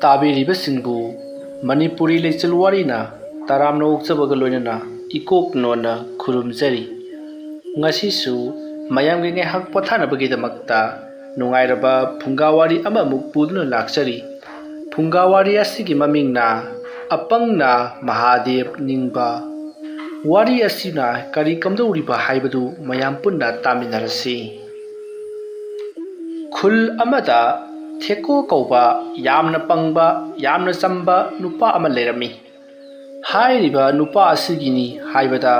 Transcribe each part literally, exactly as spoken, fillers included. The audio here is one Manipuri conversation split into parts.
ꯇꯥꯕꯤꯔꯤꯕꯁꯤꯡꯕꯨ ꯃꯅꯤꯄꯨꯔꯤ ꯂꯩꯆꯜ ꯋꯥꯔꯤꯅ ꯇꯔꯥꯝꯅ ꯑꯣꯛꯆꯕꯒ ꯂꯣꯏꯅꯅ ꯏꯀꯣꯛ ꯅꯣꯟꯅ ꯈꯨꯔꯨꯝꯖꯔꯤ꯫ ꯉꯁꯤꯁꯨ ꯃꯌꯥꯝꯒꯤ ꯉꯥꯏꯍꯥꯛ ꯄꯣꯊꯥꯅꯕꯒꯤꯗꯃꯛꯇ ꯅꯨꯡꯉꯥꯏꯔꯕ ꯐꯨꯡꯒꯥ ꯋꯥꯔꯤ ꯑꯃꯃꯨꯛ ꯄꯨꯗꯨꯅ ꯂꯥꯛꯆꯔꯤ꯫ ꯐꯨꯡꯒꯥ ꯋꯥꯔꯤ ꯑꯁꯤꯒꯤ ꯃꯃꯤꯡꯅ "ꯑꯄꯪꯅ ꯃꯍꯥꯗꯦꯕ ꯅꯤꯡꯕ"꯫ ꯋꯥꯔꯤ ꯑꯁꯤꯅ ꯀꯔꯤ ꯀꯝꯗꯧꯔꯤꯕ ꯍꯥꯏꯕꯗꯨ ꯃꯌꯥꯝ ꯄꯨꯟꯅ ꯇꯥꯃꯤꯟꯅꯔꯁꯤ꯫ ꯈꯨꯜ ꯑꯃꯗ ꯊꯦꯀꯣ ꯀꯧꯕ ꯌꯥꯝꯅ ꯄꯪꯕ, ꯌꯥꯝꯅ ꯆꯝꯕ ꯅꯨꯄꯥ ꯑꯃ ꯂꯩꯔꯝꯃꯤ꯫ ꯍꯥꯏꯔꯤꯕ ꯅꯨꯄꯥ ꯑꯁꯤꯒꯤꯅꯤ ꯍꯥꯏꯕꯗ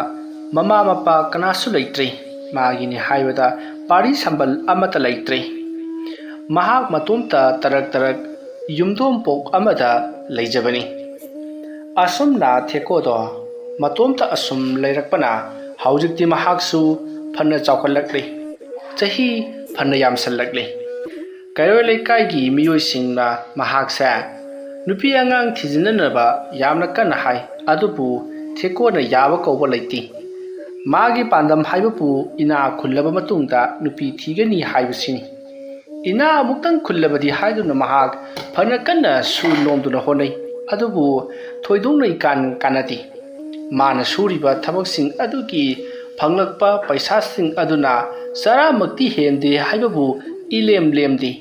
ꯃꯃꯥ ꯃꯄꯥ ꯀꯅꯥꯁꯨ ꯂꯩꯇ꯭ꯔꯦ꯫ ꯃꯥꯒꯤꯅꯤ ꯍꯥꯏꯕꯗ ꯄꯥꯔꯤ ꯁꯝꯕꯜ ꯑꯃꯠꯇ ꯂꯩꯇ꯭ꯔꯦ꯫ ꯃꯍꯥꯛ ꯃꯇꯣꯝꯇ ꯇꯔꯛ ꯇꯔꯛ ꯌꯨꯝꯊꯣꯡꯄꯣꯛ ꯑꯃꯗ ꯂꯩꯖꯕꯅꯤ꯫ ꯑꯁꯨꯝꯅ ꯊꯦꯀꯣꯗꯣ ꯃꯇꯣꯝꯇ ꯑꯁꯨꯝ ꯂꯩꯔꯛꯄꯅ ꯍꯧꯖꯤꯛꯇꯤ ꯃꯍꯥꯛꯁꯨ ꯐꯅ ꯆꯥꯎꯈꯠꯂꯛꯂꯤ꯫ ꯆꯍꯤ ꯐꯅ ꯌꯥꯝꯁꯜꯂꯛꯂꯤ꯫ ꯀꯩꯔꯣꯏ ꯂꯩꯀꯥꯏꯒꯤ ꯃꯤꯑꯣꯏꯁꯤꯡꯅ ꯃꯍꯥꯛꯁꯦ ꯅꯨꯄꯤ ꯑꯉꯥꯡ ꯊꯤꯖꯤꯟꯅꯅꯕ ꯌꯥꯝꯅ ꯀꯟꯅ ꯍꯥꯏ, ꯑꯗꯨꯕꯨ ꯊꯦꯀꯣꯅ ꯌꯥꯕ ꯀꯧꯕ ꯂꯩꯇꯦ꯫ ꯃꯥꯒꯤ ꯄꯥꯟꯗꯝ ꯍꯥꯏꯕꯕꯨ ꯏꯅꯥ ꯈꯨꯜꯂꯕ ꯃꯇꯨꯡꯗ ꯅꯨꯄꯤ ꯊꯤꯒꯅꯤ ꯍꯥꯏꯕꯁꯤꯅꯤ꯫ ꯏꯅꯥ ꯑꯃꯨꯛꯇꯪ ꯈꯨꯜꯂꯕꯗꯤ ꯍꯥꯏꯗꯨꯅ ꯃꯍꯥꯛ ꯐꯅ ꯀꯟꯅ ꯁꯨ ꯅꯣꯝꯗꯨꯅ ꯍꯣꯠꯅꯩ, ꯑꯗꯨꯕꯨ ꯊꯣꯏꯗꯣꯛꯅ ꯏꯀꯥꯟ ꯀꯥꯟꯅꯗꯦ꯫ ꯃꯥꯅ ꯁꯨꯔꯤꯕ ꯊꯕꯛꯁꯤꯡ ꯑꯗꯨꯒꯤ ꯐꯪꯂꯛꯄ ꯄꯩꯁꯥꯁꯤꯡ ꯑꯗꯨꯅ ꯆꯔꯥꯃꯛꯇꯤ ꯍꯦꯟꯗꯦ ꯍꯥꯏꯕꯕꯨ ꯏꯂꯦꯝ ꯂꯦꯝꯗꯦ꯫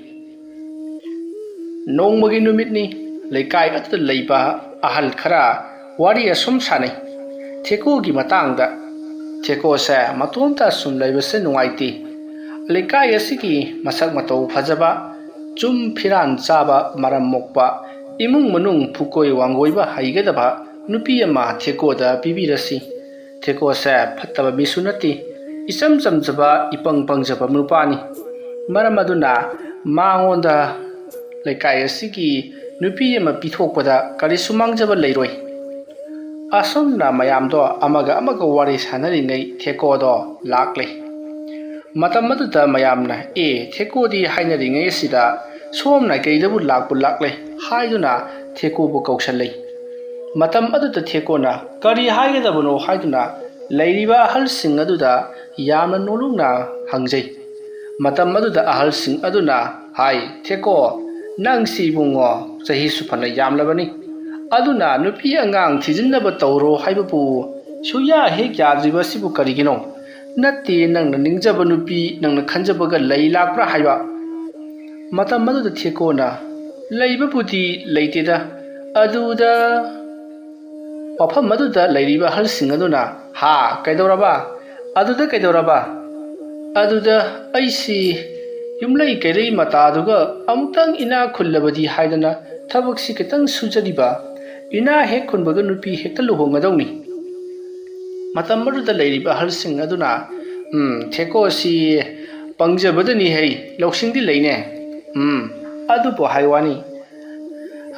ꯅꯣꯡꯃꯒꯤ ꯅꯨꯃꯤꯠꯅꯤ꯫ ꯂꯩꯀꯥꯏ ꯑꯗꯨꯗ ꯂꯩꯕ ꯑꯍꯜ ꯈꯔ ꯋꯥꯔꯤ ꯑꯁꯨꯝ ꯁꯥꯟꯅꯩ, ꯊꯦꯀꯣꯒꯤ ꯃꯇꯥꯡꯗ꯫ ꯊꯦꯀꯣꯁꯦ ꯃꯇꯣꯝꯇ ꯑꯁꯨꯝ ꯂꯩꯕꯁꯦ ꯅꯨꯡꯉꯥꯏꯇꯦ꯫ ꯂꯩꯀꯥꯏ ꯑꯁꯤꯒꯤ ꯃꯁꯛ ꯃꯇꯧ ꯐꯖꯕ, ꯆꯨꯝ ꯐꯤꯔꯥꯟ ꯆꯥꯕ, ꯃꯔꯝ ꯃꯣꯛꯄ, ꯏꯃꯨꯡ ꯃꯅꯨꯡ ꯐꯨꯀꯣꯏ ꯋꯥꯡꯒꯣꯏꯕ ꯍꯩꯒꯗꯕ ꯅꯨꯄꯤ ꯑꯃ ꯊꯦꯀꯣꯗ ꯄꯤꯕꯤꯔꯁꯤ꯫ ꯊꯦꯀꯣꯁꯦ ꯐꯠꯇꯕ ꯃꯤꯁꯨ ꯅꯠꯇꯦ, ꯏꯆꯝ ꯆꯝꯖꯕ, ꯏꯄꯪ ꯄꯪꯖꯕ ꯅꯨꯄꯥꯅꯤ꯫ ꯃꯔꯝ ꯑꯗꯨꯅ ꯃꯉꯣꯟꯗ ꯂꯩꯀꯥꯏ ꯑꯁꯤꯒꯤ ꯅꯨꯄꯤ ꯑꯃ ꯄꯤꯊꯣꯛꯄꯗ ꯀꯔꯤꯁꯨ ꯃꯥꯡꯖꯕ ꯂꯩꯔꯣꯏ꯫ ꯑꯁꯨꯝꯅ ꯃꯌꯥꯝꯗꯣ ꯑꯃꯒ ꯑꯃꯒ ꯋꯥꯔꯤ ꯁꯥꯟꯅꯔꯤꯉꯩ ꯊꯦꯀꯣꯗꯣ ꯂꯥꯛꯂꯦ꯫ ꯃꯇꯝ ꯑꯗꯨꯗ ꯃꯌꯥꯝꯅ, "ꯑꯦ, ꯊꯦꯀꯣꯗꯤ" ꯍꯥꯏꯅꯔꯤꯉꯩ ꯑꯁꯤꯗ ꯁꯣꯝ ꯅꯥꯀꯩꯗꯕꯨ ꯂꯥꯛꯄꯨ ꯂꯥꯛꯂꯦ ꯍꯥꯏꯗꯨꯅ ꯊꯦꯀꯣꯕꯨ ꯀꯧꯁꯜꯂꯤ꯫ ꯃꯇꯝ ꯑꯗꯨꯗ ꯊꯦꯀꯣꯅ ꯀꯔꯤ ꯍꯥꯏꯒꯗꯕꯅꯣ ꯍꯥꯏꯗꯨꯅ ꯂꯩꯔꯤꯕ ꯑꯍꯜꯁꯤꯡ ꯑꯗꯨꯗ ꯌꯥꯝꯅ ꯅꯣꯂꯨꯛꯅ ꯍꯪꯖꯩ꯫ ꯃꯇꯝ ꯑꯗꯨꯗ ꯑꯍꯜꯁꯤꯡ ꯑꯗꯨꯅ ꯍꯥꯏ, "ꯊꯦꯀꯣ, ꯅꯪꯁꯤ ꯏꯕꯨꯡꯉꯣ, ꯆꯍꯤꯁꯨ ꯐꯅ ꯌꯥꯝꯂꯕꯅꯤ꯫ ꯑꯗꯨꯅ ꯅꯨꯄꯤ ꯑꯉꯥꯡ ꯊꯤꯖꯤꯟꯅꯕ ꯇꯧꯔꯣ ꯍꯥꯏꯕꯕꯨ ꯁꯨꯌꯥ ꯍꯦꯛ ꯌꯥꯗ꯭ꯔꯤꯕ ꯑꯁꯤꯕꯨ ꯀꯔꯤꯒꯤꯅꯣ? ꯅꯠꯇꯦ, ꯅꯪꯅ ꯅꯤꯡꯖꯕ ꯅꯨꯄꯤ, ꯅꯪꯅ ꯈꯟꯖꯕꯒ ꯂꯩ ꯂꯥꯛꯄ꯭ꯔꯥ ꯍꯥꯏꯕ꯫ ꯃꯇꯝ ꯑꯗꯨꯗ ꯊꯦꯀꯣꯅ, "ꯂꯩꯕꯕꯨꯗꯤ ꯂꯩꯇꯦꯗ, ꯑꯗꯨꯗ" ꯃꯐꯝ ꯑꯗꯨꯗ ꯂꯩꯔꯤꯕ ꯑꯍꯜꯁꯤꯡ ꯑꯗꯨꯅ, "ꯍꯥ, ꯀꯩꯗꯧꯔꯕ? ꯑꯗꯨꯗ ꯀꯩꯗꯧꯔꯕ?" "ꯑꯗꯨꯗ ꯑꯩꯁꯤ ꯌꯨꯝꯂꯩ ꯀꯩꯔꯩ ꯃꯇꯥꯗꯨꯒ ꯑꯃꯨꯛꯇꯪ ꯏꯅꯥ ꯈꯨꯜꯂꯕꯗꯤ ꯍꯥꯏꯗꯅ ꯊꯕꯛꯁꯤ ꯈꯤꯇꯪ ꯁꯨꯖꯔꯤꯕ꯫ ꯏꯅꯥ ꯍꯦꯛ ꯈꯨꯟꯕꯒ ꯅꯨꯄꯤ ꯍꯦꯛꯇ ꯂꯨꯍꯣꯡꯒꯗꯧꯅꯤ꯫" ꯃꯇꯝ ꯑꯗꯨꯗ ꯂꯩꯔꯤꯕ ꯑꯍꯜꯁꯤꯡ ꯑꯗꯨꯅ, "ꯎꯝ, ꯊꯦꯀꯣꯁꯤ ꯄꯪꯖꯕꯗꯅꯤ ꯍꯩ, ꯂꯧꯁꯤꯡꯗꯤ ꯂꯩꯅꯦ꯫ ꯎꯝ, ꯑꯗꯨꯕꯨ ꯍꯥꯏ ꯋꯥꯅꯤ꯫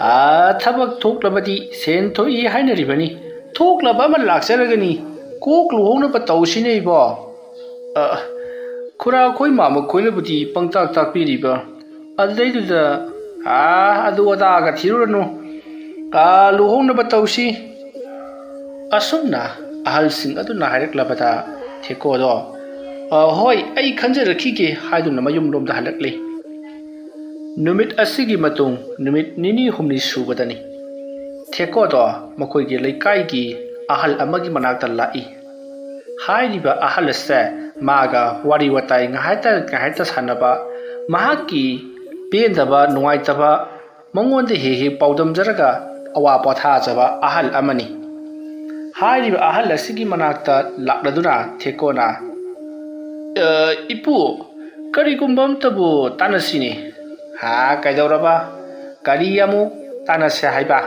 ꯑꯥ, ꯊꯕꯛ ꯊꯣꯛꯂꯕꯗꯤ ꯁꯦꯟ ꯊꯣꯛꯏ ꯍꯥꯏꯅꯔꯤꯕꯅꯤ꯫ ꯊꯣꯛꯂꯕ ꯑꯃ ꯂꯥꯛꯆꯔꯒꯅꯤ꯫ ꯀꯣꯛ ꯂꯨꯍꯣꯡꯅꯕ ꯇꯧꯁꯤꯅꯦ ꯏꯕꯣ꯫" ꯑ, ꯈꯨꯔꯥ ꯈꯣꯏ ꯃꯥꯃ ꯈꯣꯏꯅꯕꯨꯗꯤ ꯄꯪꯇꯥꯛ ꯇꯥꯛꯄꯤꯔꯤꯕ꯫ ꯑꯗꯨꯗꯩꯗꯨꯗ, "ꯑꯥ, ꯑꯗꯨ ꯑꯗꯥꯒ ꯊꯤꯔꯨꯔꯅꯨ꯫ ꯑꯥ, ꯂꯨꯍꯣꯡꯅꯕ ꯇꯧꯁꯤ꯫" ꯑꯁꯨꯝꯅ ꯑꯍꯜꯁꯤꯡ ꯑꯗꯨꯅ ꯍꯥꯏꯔꯛꯂꯕꯗ ꯊꯦꯀꯣꯗꯣ, "ꯑ, ꯍꯣꯏ, ꯑꯩ ꯈꯟꯖꯔꯛꯈꯤꯒꯦ" ꯍꯥꯏꯗꯨꯅ ꯃꯌꯨꯝꯂꯣꯝꯗ ꯍꯜꯂꯛꯂꯤ꯫ ꯅꯨꯃꯤꯠ ꯑꯁꯤꯒꯤ ꯃꯇꯨꯡ ꯅꯨꯃꯤꯠ ꯅꯤꯅꯤ ꯍꯨꯝꯅꯤ ꯁꯨꯕꯗꯅꯤ꯫ ꯊꯦꯀꯣꯗꯣ ꯃꯈꯣꯏꯒꯤ ꯂꯩꯀꯥꯏꯒꯤ ꯑꯍꯜ ꯑꯃꯒꯤ ꯃꯅꯥꯛꯇ ꯂꯥꯛꯏ꯫ ꯍꯥꯏꯔꯤꯕ ꯑꯍꯜ ꯑꯁꯦ ꯃꯥꯒ ꯋꯥꯔꯤ ꯋꯥꯇꯥꯏ ꯉꯥꯏꯍꯥꯛꯇ ꯉꯥꯏꯍꯥꯛꯇ ꯁꯥꯟꯅꯕ, ꯃꯍꯥꯛꯀꯤ ꯄꯦꯟꯗꯕ, ꯅꯨꯡꯉꯥꯏꯇꯕ, ꯃꯉꯣꯟꯗ ꯍꯦꯛ ꯍꯦꯛ ꯄꯥꯎꯗꯝꯖꯔꯒ ꯑꯋꯥ ꯄꯣꯊꯥꯖꯕ ꯑꯍꯜ ꯑꯃꯅꯤ꯫ ꯍꯥꯏꯔꯤꯕ ꯑꯍꯜ ꯑꯁꯤꯒꯤ ꯃꯅꯥꯛꯇ ꯂꯥꯛꯂꯗꯨꯅ ꯊꯦꯀꯣꯅ, "ꯑ, ꯏꯄꯨ, ꯀꯔꯤꯒꯨꯝꯕ ꯑꯝꯇꯕꯨ ꯇꯥꯟꯅꯁꯤꯅꯦ꯫" "ꯍꯥ, ꯀꯩꯗꯧꯔꯕ? ꯀꯔꯤ ꯑꯃꯨꯛ ꯇꯥꯟꯅꯁꯦ ꯍꯥꯏꯕ?"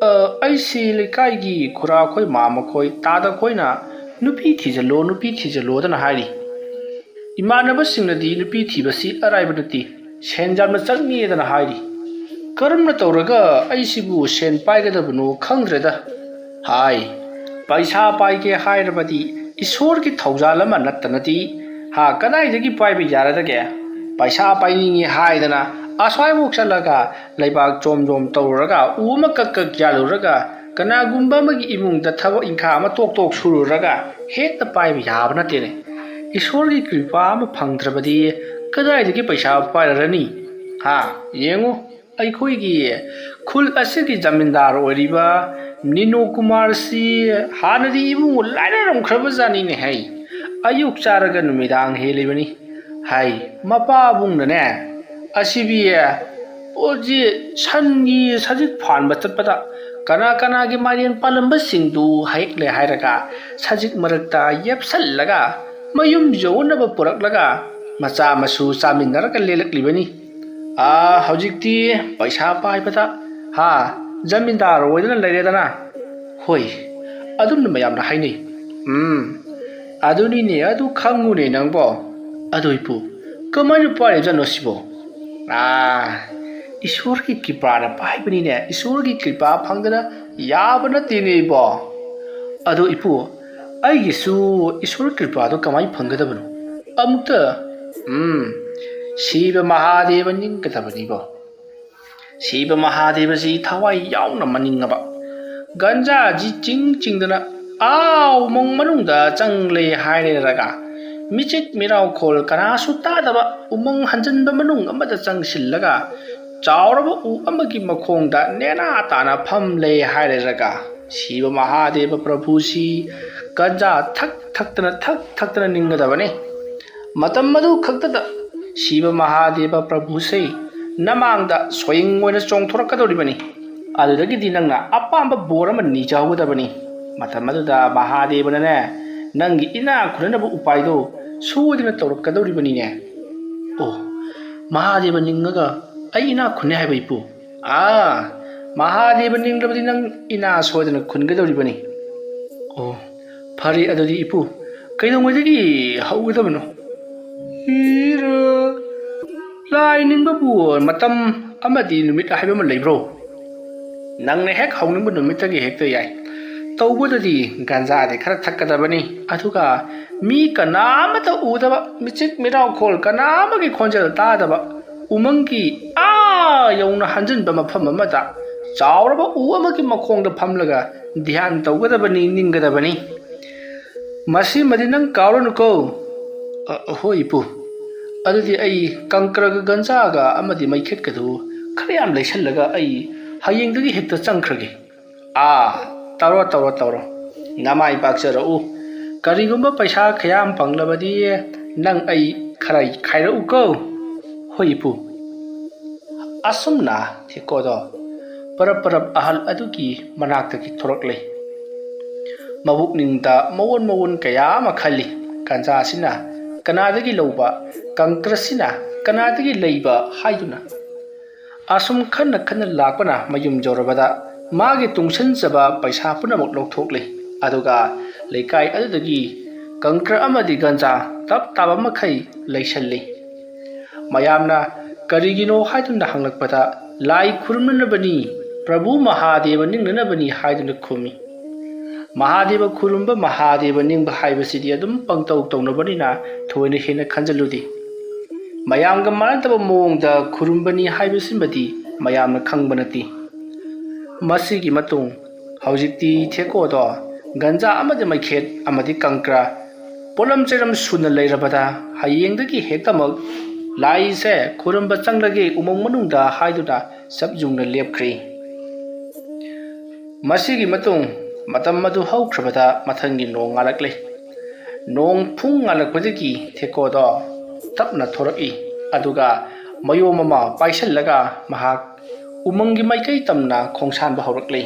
"ꯑ, ꯑꯩꯁꯤ ꯂꯩꯀꯥꯏꯒꯤ ꯈꯨꯔꯥ ꯈꯣꯏ ꯃꯥꯃ ꯈꯣꯏ ꯇꯥꯗ ꯈꯣꯏꯅ ꯅꯨꯄꯤ ꯊꯤꯖꯤꯜꯂꯣ, ꯅꯨꯄꯤ ꯊꯤꯖꯤꯜꯂꯣꯗꯅ ꯍꯥꯏꯔꯤ꯫ ꯏꯃꯥꯟꯅꯕꯁꯤꯡꯅꯗꯤ ꯅꯨꯄꯤ ꯊꯤꯕꯁꯤ ꯑꯔꯥꯏꯕ ꯅꯠꯇꯦ, ꯁꯦꯟ ꯌꯥꯝꯅ ꯆꯪꯉꯦꯗꯅ ꯍꯥꯏꯔꯤ꯫ ꯀꯔꯝꯅ ꯇꯧꯔꯒ ꯑꯩꯁꯤꯕꯨ ꯁꯦꯟ ꯄꯥꯏꯒꯗꯕꯅꯣ ꯈꯪꯗ꯭ꯔꯦꯗ ꯍꯥꯏ꯫ ꯄꯩꯁꯥ ꯄꯥꯏꯒꯦ ꯍꯥꯏꯔꯕꯗꯤ ꯏꯁꯣꯔꯒꯤ ꯊꯧꯖꯥꯜ ꯑꯃ ꯅꯠꯇꯅꯗꯤ, ꯍꯥ, ꯀꯗꯥꯏꯗꯒꯤ ꯄꯥꯏꯕ ꯌꯥꯔꯗꯒꯦ? ꯄꯩꯁꯥ ꯄꯥꯏꯅꯤꯡꯉꯤ ꯍꯥꯏꯗꯅ ꯑꯁ꯭ꯋꯥꯏꯐꯥꯎ ꯆꯠꯂꯒ ꯂꯩꯕꯥꯛ ꯆꯣꯝ ꯆꯣꯝ ꯇꯧꯔꯨꯔꯒ, ꯎ ꯑꯃ ꯀꯛ ꯀꯛ ꯌꯥꯜꯂꯨꯔꯒ, ꯀꯅꯥꯒꯨꯝꯕ ꯑꯃꯒꯤ ꯏꯃꯨꯡꯗ ꯊꯕꯛ ꯏꯪꯈꯥꯡ ꯑꯃ ꯇꯣꯛ ꯇꯣꯛ ꯁꯨꯔꯨꯔꯒ ꯍꯦꯛꯇ ꯄꯥꯏꯕ ꯌꯥꯕ ꯅꯠꯇꯦꯅꯦ꯫ ꯏꯁꯣꯔꯒꯤ ꯀ꯭ꯔꯤꯄꯥ ꯑꯃ ꯐꯪꯗ꯭ꯔꯕꯗꯤ ꯀꯗꯥꯏꯗꯒꯤ ꯄꯩꯁꯥ ꯄꯥꯏꯔꯔꯅꯤ? ꯍꯥ, ꯌꯦꯡꯉꯨ, ꯑꯩꯈꯣꯏꯒꯤ ꯈꯨꯜ ꯑꯁꯤꯒꯤ ꯖꯃꯤꯟꯗꯥꯔ ꯑꯣꯏꯔꯤꯕ ꯅꯤꯅꯣ ꯀꯨꯃꯥꯔꯁꯤ ꯍꯥꯟꯅꯗꯤ ꯏꯕꯨꯡꯉꯣ ꯂꯥꯏꯔꯔꯝꯈ꯭ꯔꯕ ꯖꯥꯠꯅꯤꯅꯦ ꯍꯩ꯫ ꯑꯌꯨꯛ ꯆꯥꯔꯒ ꯅꯨꯃꯤꯗꯥꯡ ꯍꯦꯜꯂꯤꯕꯅꯤ ꯍꯩ꯫ ꯃꯄꯥꯕꯨꯡꯅꯅꯦ ꯑꯁꯤꯕꯤ ꯄꯣꯠꯁꯤ ꯁꯟꯒꯤ ꯁꯖꯤꯛ ꯐꯥꯟꯕ ꯆꯠꯄꯗ ꯀꯅꯥ ꯀꯅꯥꯒꯤ ꯃꯥꯏꯔꯦꯟ ꯄꯥꯜꯂꯝꯕꯁꯤꯡꯗꯨ ꯍꯦꯛꯂꯦ ꯍꯥꯏꯔꯒ ꯁꯖꯤꯛ ꯃꯔꯛꯇ ꯌꯦꯞꯁꯜꯂꯒ ꯃꯌꯨꯝ ꯌꯧꯅꯕ ꯄꯨꯔꯛꯂꯒ ꯃꯆꯥ ꯃꯁꯨ ꯆꯥꯃꯤꯟꯅꯔꯒ ꯂꯦꯜꯂꯛꯂꯤꯕꯅꯤ꯫ ꯑꯥ, ꯍꯧꯖꯤꯛꯇꯤ ꯄꯩꯁꯥ ꯄꯥꯏꯕꯗ, ꯍꯥ, ꯖꯃꯤꯟꯗꯥꯔ ꯑꯣꯏꯗꯅ ꯂꯩꯔꯦꯗꯅ꯫ ꯍꯣꯏ, ꯑꯗꯨꯝꯅ ꯃꯌꯥꯝꯅ ꯍꯥꯏꯅꯩ꯫ ꯎꯝ, ꯑꯗꯨꯅꯤꯅꯦ, ꯑꯗꯨ ꯈꯪꯉꯨꯅꯦ ꯅꯪꯕꯣ꯫ ꯑꯗꯣ ꯏꯄꯨ, ꯀꯃꯥꯏꯅ ꯄꯥꯏꯔꯤꯖꯥꯠꯅꯣ ꯁꯤꯕꯣ? ꯑꯥ, ꯏꯁꯣꯔꯒꯤ ꯀ꯭ꯔꯤꯄꯥꯅ ꯄꯥꯏꯕꯅꯤꯅꯦ꯫ ꯏꯁꯣꯔꯒꯤ ꯀ꯭ꯔꯤꯄꯥ ꯐꯪꯗꯅ ꯌꯥꯕ ꯅꯠꯇꯦꯅꯦ ꯏꯕꯣ꯫ ꯑꯗꯣ ꯏꯄꯨ, ꯑꯩꯒꯤꯁꯨ ꯏꯁꯣꯔ ꯀ꯭ꯔꯤꯄꯥꯗꯣ ꯀꯃꯥꯏꯅ ꯐꯪꯒꯗꯕꯅꯣ? ꯑꯃꯨꯛꯇ, ꯎꯝ, ꯁꯤꯕ ꯃꯍꯥꯗꯦꯕ ꯅꯤꯡꯒꯗꯕꯅꯤꯕꯣ꯫ ꯁꯤꯕ ꯃꯍꯥꯗꯦꯕꯁꯤ ꯊꯋꯥꯏ ꯌꯥꯎꯅ ꯃꯅꯤꯡꯉꯕ ꯒꯟꯖꯥꯁꯤ ꯆꯤꯡ ꯆꯤꯡꯗꯅ ꯑꯥ ꯎꯃꯪ ꯃꯅꯨꯡꯗ ꯆꯪꯂꯦ ꯍꯥꯏꯔꯦꯔꯒ, ꯃꯤꯆꯤꯛ ꯃꯤꯔꯥꯎꯈꯣꯜ ꯀꯅꯥꯁꯨ ꯇꯥꯗꯕ ꯎꯃꯪ ꯍꯟꯖꯤꯟꯕ ꯃꯅꯨꯡ ꯑꯃꯗ ꯆꯪꯁꯤꯜꯂꯒ ꯆꯥꯎꯔꯕ ꯎ ꯑꯃꯒꯤ ꯃꯈꯣꯡꯗ ꯅꯦꯅꯥ ꯇꯥꯅ ꯐꯝꯂꯦ ꯍꯥꯏꯔꯦꯔꯒ, ꯁꯤꯕ ꯃꯍꯥꯗꯦꯕ ꯄ꯭ꯔꯚꯨꯁꯤ ꯒꯟꯖꯥ ꯊꯛ ꯊꯛꯇꯅ, ꯊꯛ ꯊꯛꯇꯅ ꯅꯤꯡꯒꯗꯕꯅꯤ꯫ ꯃꯇꯝ ꯑꯗꯨ ꯈꯛꯇꯗ ꯁꯤꯕ ꯃꯍꯥꯗꯦꯕ ꯄ꯭ꯔꯚꯨꯁꯤ ꯅꯃꯥꯡꯗ ꯁꯣꯌꯤꯡ ꯑꯣꯏꯅ ꯆꯣꯡꯊꯣꯔꯛꯀꯗꯧꯔꯤꯕꯅꯤ꯫ ꯑꯗꯨꯗꯒꯤꯗꯤ ꯅꯪꯅ ꯑꯄꯥꯝꯕ ꯕꯣꯔ ꯑꯃ ꯅꯤꯖꯍꯧꯒꯗꯕꯅꯤ꯫ ꯃꯇꯝ ꯑꯗꯨꯗ ꯃꯍꯥꯗꯦꯕꯅꯅꯦ, ꯅꯪꯒꯤ ꯏꯅꯥꯛ ꯈꯨꯟꯅꯅꯕ ꯎꯄꯥꯏꯗꯣ ꯁꯣꯏꯗꯅ ꯇꯧꯔꯛꯀꯗꯧꯔꯤꯕꯅꯤꯅꯦ꯫ ꯑꯣ, ꯃꯍꯥꯗꯦꯕ ꯅꯤꯡꯉꯒ ꯑꯩ ꯏꯅꯥꯛ ꯈꯨꯟꯅꯦ ꯍꯥꯏꯕ ꯏꯄꯨ? ꯑꯥ, ꯃꯍꯥꯗꯦꯕ ꯅꯤꯡꯂꯕꯗꯤ ꯅꯪ ꯏꯅꯥ ꯁꯣꯏꯗꯅ ꯈꯨꯟꯒꯗꯧꯔꯤꯕꯅꯤ꯫ ꯑꯣ, ꯐꯔꯦ ꯑꯗꯨꯗꯤ ꯏꯄꯨ, ꯀꯩꯗꯧꯉꯩꯗꯒꯤ ꯍꯧꯒꯗꯕꯅꯣ? ꯏꯔ-, ꯂꯥꯏ ꯅꯤꯡꯕꯕꯨ ꯃꯇꯝ ꯑꯃꯗꯤ ꯅꯨꯃꯤꯠ ꯍꯥꯏꯕ ꯑꯃ ꯂꯩꯕ꯭ꯔꯣ? ꯅꯪꯅ ꯍꯦꯛ ꯍꯧꯅꯤꯡꯕ ꯅꯨꯃꯤꯠꯇꯒꯤ ꯍꯦꯛꯇ ꯌꯥꯏ꯫ ꯇꯧꯕꯗꯗꯤ ꯒꯟꯖꯥꯗꯤ ꯈꯔ ꯊꯛꯀꯗꯕꯅꯤ, ꯑꯗꯨꯒ ꯃꯤ ꯀꯅꯥ ꯑꯃꯠꯇ ꯎꯗꯕ, ꯃꯤꯆꯤꯛ ꯃꯤꯔꯥꯎꯈꯣꯜ ꯀꯅꯥ ꯑꯃꯒꯤ ꯈꯣꯟꯖꯦꯜ ꯇꯥꯗꯕ, ꯎꯃꯪꯒꯤ ꯑꯥ ꯌꯧꯅ ꯍꯟꯖꯤꯟꯕ ꯃꯐꯝ ꯑꯃꯗ ꯆꯥꯎꯔꯕ ꯎ ꯑꯃꯒꯤ ꯃꯈꯣꯡꯗ ꯐꯝꯂꯒ ꯙ꯭ꯌꯥꯟ ꯇꯧꯒꯗꯕꯅꯤ, ꯅꯤꯡꯒꯗꯕꯅꯤ꯫ ꯃꯁꯤꯃꯗꯤ ꯅꯪ ꯀꯥꯎꯔꯅꯨꯀꯣ꯫ ꯑ, ꯍꯣꯏ ꯏꯄꯨ꯫ ꯑꯗꯨꯗꯤ ꯑꯩ ꯀꯪꯀ꯭ꯔꯒ ꯒꯟꯖꯥꯒ ꯑꯃꯗꯤ ꯃꯩꯈꯦꯠꯀꯗꯨ ꯈꯔ ꯌꯥꯝ ꯂꯩꯁꯜꯂꯒ ꯑꯩ ꯍꯌꯦꯡꯗꯒꯤ ꯍꯦꯛꯇ ꯆꯪꯈ꯭ꯔꯒꯦ꯫ ꯑꯥ, ꯇꯧꯔꯣ, ꯇꯧꯔꯣ, ꯇꯧꯔꯣ꯫ ꯅꯃꯥꯏ ꯄꯥꯛꯆꯔꯛꯎ꯫ ꯀꯔꯤꯒꯨꯝꯕ ꯄꯩꯁꯥ ꯈꯌꯥꯝ ꯐꯪꯂꯕꯗꯤ ꯅꯪ ꯑꯩ ꯈꯔ ꯈꯥꯏꯔꯛꯎꯀꯣ꯫ ꯍꯣꯏ, ꯏꯄꯨ꯫ ꯑꯁꯨꯝꯅ ꯊꯦꯀꯣꯗꯣ ꯄꯔꯞ ꯄꯔꯞ ꯑꯍꯜ ꯑꯗꯨꯒꯤ ꯃꯅꯥꯛꯇꯒꯤ ꯊꯣꯔꯛꯂꯦ꯫ ꯃꯕꯨꯛꯅꯤꯡꯗ ꯃꯑꯣꯟ ꯃꯑꯣꯟ ꯀꯌꯥ ꯑꯃ ꯈꯜꯂꯤ꯫ ꯒꯟꯖꯥꯁꯤꯅ ꯀꯅꯥꯗꯒꯤ ꯂꯧꯕ, ꯀꯪꯀ꯭ꯔꯁꯤꯅ ꯀꯅꯥꯗꯒꯤ ꯂꯩꯕ ꯍꯥꯏꯗꯨꯅ꯫ ꯑꯁꯨꯝ ꯈꯟꯅ ꯈꯟꯅ ꯂꯥꯛꯄꯅ ꯃꯌꯨꯝ ꯌꯧꯔꯕꯗ ꯃꯥꯒꯤ ꯇꯨꯡꯁꯤꯟꯖꯕ ꯄꯩꯁꯥ ꯄꯨꯝꯅꯃꯛ ꯂꯧꯊꯣꯛꯂꯦ꯫ ꯑꯗꯨꯒ ꯂꯩꯀꯥꯏ ꯑꯗꯨꯗꯒꯤ ꯀꯪꯀ꯭ꯔ ꯑꯃꯗꯤ ꯒꯟꯖꯥ ꯇꯞ ꯇꯥꯕ ꯃꯈꯩ ꯂꯩꯁꯜꯂꯤ꯫ ꯃꯌꯥꯝꯅ ꯀꯔꯤꯒꯤꯅꯣ ꯍꯥꯏꯗꯨꯅ ꯍꯪꯂꯛꯄꯗ, "ꯂꯥꯏ ꯈꯨꯔꯨꯝꯅꯅꯕꯅꯤ, ꯄ꯭ꯔꯚꯨ ꯃꯍꯥꯗꯦꯕ ꯅꯤꯡꯅꯅꯕꯅꯤ" ꯍꯥꯏꯗꯨꯅ ꯈꯨꯝꯃꯤ꯫ ꯃꯍꯥꯗꯦꯕ ꯈꯨꯔꯨꯝꯕ, ꯃꯍꯥꯗꯦꯕ ꯅꯤꯡꯕ ꯍꯥꯏꯕꯁꯤꯗꯤ ꯑꯗꯨꯝ ꯄꯪꯇꯧ ꯇꯧꯅꯕꯅꯤꯅ ꯊꯣꯏꯅ ꯍꯦꯟꯅ ꯈꯟꯖꯤꯜꯂꯨꯗꯦ꯫ ꯃꯌꯥꯝꯒ ꯃꯥꯟꯅꯗꯕ ꯃꯑꯣꯡꯗ ꯈꯨꯔꯨꯝꯕꯅꯤ ꯍꯥꯏꯕꯁꯤꯃꯗꯤ ꯃꯌꯥꯝꯅ ꯈꯪꯕ ꯅꯠꯇꯦ꯫ ꯃꯁꯤꯒꯤ ꯃꯇꯨꯡ ꯍꯧꯖꯤꯛꯇꯤ ꯊꯦꯀꯣꯗꯣ ꯒꯟꯖꯥ ꯑꯃꯗꯤ ꯃꯩꯈꯦꯠ ꯑꯃꯗꯤ ꯀꯪꯀ꯭ꯔꯥ ꯄꯣꯠꯂꯝ ꯆꯩꯔꯝ ꯁꯨꯅ ꯂꯩꯔꯕꯗ ꯍꯌꯦꯡꯗꯒꯤ ꯍꯦꯛꯇꯃꯛ ꯂꯥꯏꯁꯦ ꯈꯨꯔꯨꯝꯕ ꯆꯪꯂꯒꯦ ꯎꯃꯪ ꯃꯅꯨꯡꯗ ꯍꯥꯏꯗꯨꯅ ꯆꯞ ꯌꯨꯡꯅ ꯂꯦꯞꯈ꯭ꯔꯦ꯫ ꯃꯁꯤꯒꯤ ꯃꯇꯨꯡ ꯃꯇꯝ ꯑꯗꯨ ꯍꯧꯈ꯭ꯔꯕꯗ ꯃꯊꯪꯒꯤ ꯅꯣꯡ ꯉꯥꯜꯂꯛꯂꯦ꯫ ꯅꯣꯡ ꯐꯨꯡ ꯉꯥꯜꯂꯛꯄꯗꯒꯤ ꯊꯦꯀꯣꯗꯣ ꯇꯞꯅ ꯊꯣꯔꯛꯏ, ꯑꯗꯨꯒ ꯃꯌꯣꯝ ꯑꯃ ꯄꯥꯏꯁꯤꯜꯂꯒ ꯃꯍꯥꯛ ꯎꯃꯪꯒꯤ ꯃꯥꯏꯀꯩ ꯇꯝꯅ ꯈꯣꯡꯁꯥꯟꯕ ꯍꯧꯔꯛꯂꯦ꯫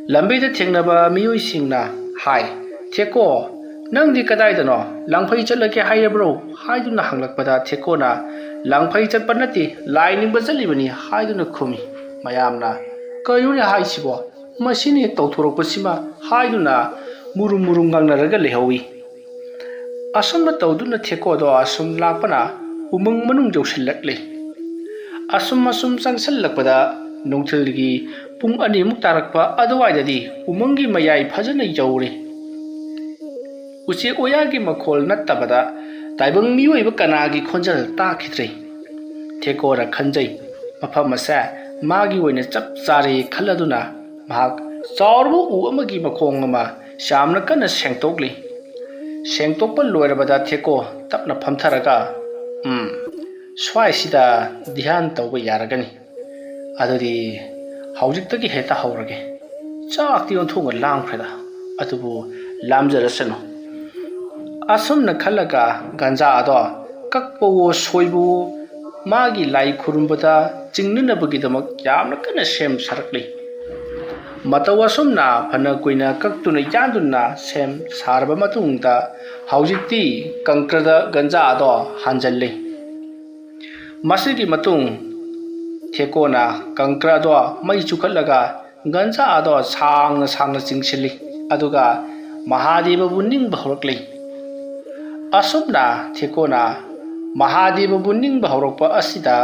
ꯂꯝꯕꯤꯗ ꯊꯦꯡꯅꯕ ꯃꯤꯑꯣꯏꯁꯤꯡꯅ ꯍꯥꯏ, "ꯊꯦꯀꯣ, ꯅꯪꯗꯤ ꯀꯗꯥꯏꯗꯅꯣ? ꯂꯥꯡꯐꯩ ꯆꯠꯂꯒꯦ ꯍꯥꯏꯔꯕ꯭ꯔꯣ?" ꯍꯥꯏꯗꯨꯅ ꯍꯪꯂꯛꯄꯗ ꯊꯦꯀꯣꯅ, "ꯂꯥꯡꯐꯩ ꯆꯠꯄ ꯅꯠꯇꯦ, ꯂꯥꯏ ꯅꯤꯡꯕ ꯆꯠꯂꯤꯕꯅꯤ" ꯍꯥꯏꯗꯨꯅ ꯈꯨꯝꯃꯤ꯫ ꯃꯌꯥꯝꯅ, "ꯀꯩꯅꯣꯅꯦ ꯍꯥꯏꯁꯤꯕꯣ? ꯃꯁꯤꯅ ꯍꯦꯛ ꯇꯧꯊꯣꯔꯛꯄꯁꯤꯃ" ꯍꯥꯏꯗꯨꯅ ꯃꯨꯔꯨꯝ ꯃꯨꯔꯨꯝ ꯉꯥꯡꯅꯔꯒ ꯂꯩꯍꯧꯏ꯫ ꯑꯁꯨꯝꯅ ꯇꯧꯗꯨꯅ ꯊꯦꯀꯣꯗꯣ ꯑꯁꯨꯝ ꯂꯥꯛꯄꯅ ꯎꯃꯪ ꯃꯅꯨꯡ ꯌꯧꯁꯤꯜꯂꯛꯂꯦ꯫ ꯑꯁꯨꯝ ꯑꯁꯨꯝ ꯆꯪꯁꯤꯜꯂꯛꯄꯗ ꯅꯨꯡꯊꯤꯜꯒꯤ ꯄꯨꯡ ꯑꯅꯤꯃꯨꯛ ꯇꯥꯔꯛꯄ ꯑꯗꯨꯋꯥꯏꯗꯗꯤ ꯎꯃꯪꯒꯤ ꯃꯌꯥꯏ ꯐꯖꯅ ꯌꯧꯔꯦ꯫ ꯎꯆꯦꯛ ꯋꯥꯌꯥꯒꯤ ꯃꯈꯣꯜ ꯅꯠꯇꯕꯗ ꯇꯥꯏꯕꯪ ꯃꯤꯑꯣꯏꯕ ꯀꯅꯥꯒꯤ ꯈꯣꯟꯖꯦꯜ ꯇꯥꯈꯤꯗ꯭ꯔꯦ꯫ ꯊꯦꯀꯣꯅ ꯈꯟꯖꯩ, ꯃꯐꯝ ꯑꯁꯦ ꯃꯥꯒꯤ ꯑꯣꯏꯅ ꯆꯞ ꯆꯥꯔꯦ ꯈꯜꯂꯗꯨꯅ ꯃꯍꯥꯛ ꯆꯥꯎꯔꯕ ꯎ ꯑꯃꯒꯤ ꯃꯈꯣꯡ ꯑꯃ ꯌꯥꯝꯅ ꯀꯟꯅ ꯁꯦꯡꯗꯣꯛꯂꯤ꯫ ꯁꯦꯡꯗꯣꯛꯄ ꯂꯣꯏꯔꯕꯗ ꯊꯦꯀꯣ ꯇꯞꯅ ꯐꯝꯊꯔꯒ, "ꯎꯝ, ꯁ꯭ꯋꯥꯏꯁꯤꯗ ꯙ꯭ꯌꯥꯟ ꯇꯧꯕ ꯌꯥꯔꯒꯅꯤ꯫ ꯑꯗꯨꯗꯤ ꯍꯧꯖꯤꯛꯇꯒꯤ ꯍꯦꯛꯇ ꯍꯧꯔꯒꯦ꯫ ꯆꯥꯛꯇꯤ ꯑꯣꯟꯊꯣꯛꯅ ꯂꯥꯝꯈ꯭ꯔꯦꯗ, ꯑꯗꯨꯕꯨ ꯂꯥꯝꯖꯔꯁꯅꯨ꯫ ꯑꯁꯨꯝꯅ ꯈꯜꯂꯒ ꯒꯟꯖꯥ ꯑꯗꯣ ꯀꯛꯄꯋꯣ ꯁꯣꯏꯕꯋꯣ ꯃꯥꯒꯤ ꯂꯥꯏ ꯈꯨꯔꯨꯝꯕꯗ ꯆꯤꯡꯅꯅꯕꯒꯤꯗꯃꯛ ꯌꯥꯝꯅ ꯀꯟꯅ ꯁꯦꯝ ꯁꯥꯔꯛꯂꯤ꯫ ꯃꯇꯧ ꯑꯁꯨꯝꯅ ꯐꯅ ꯀꯨꯏꯅ ꯀꯛꯇꯨꯅ ꯌꯥꯟꯗꯨꯅ ꯁꯦꯝ ꯁꯥꯔꯕ ꯃꯇꯨꯡꯗ ꯍꯧꯖꯤꯛꯇꯤ ꯀꯪꯀ꯭ꯔꯗ ꯒꯟꯖꯥ ꯑꯗꯣ ꯍꯥꯟꯖꯜꯂꯤ꯫ ꯃꯁꯤꯒꯤ ꯃꯇꯨꯡ ꯊꯦꯀꯣꯅ ꯀꯪꯀ꯭ꯔ ꯑꯗꯣ ꯃꯩ ꯆꯨꯈꯠꯂꯒ ꯒꯟꯖꯥ ꯑꯗꯣ ꯁꯥꯡꯅ ꯁꯥꯡꯅ ꯆꯤꯡꯁꯤꯜꯂꯤ, ꯑꯗꯨꯒ ꯃꯍꯥꯗꯦꯕꯕꯨ ꯅꯤꯡꯕ ꯍꯧꯔꯛꯂꯤ꯫ ꯑꯁꯨꯝꯅ ꯊꯦꯀꯣꯅ ꯃꯍꯥꯗꯦꯕꯕꯨ ꯅꯤꯡꯕ ꯍꯧꯔꯛꯄ ꯑꯁꯤꯗ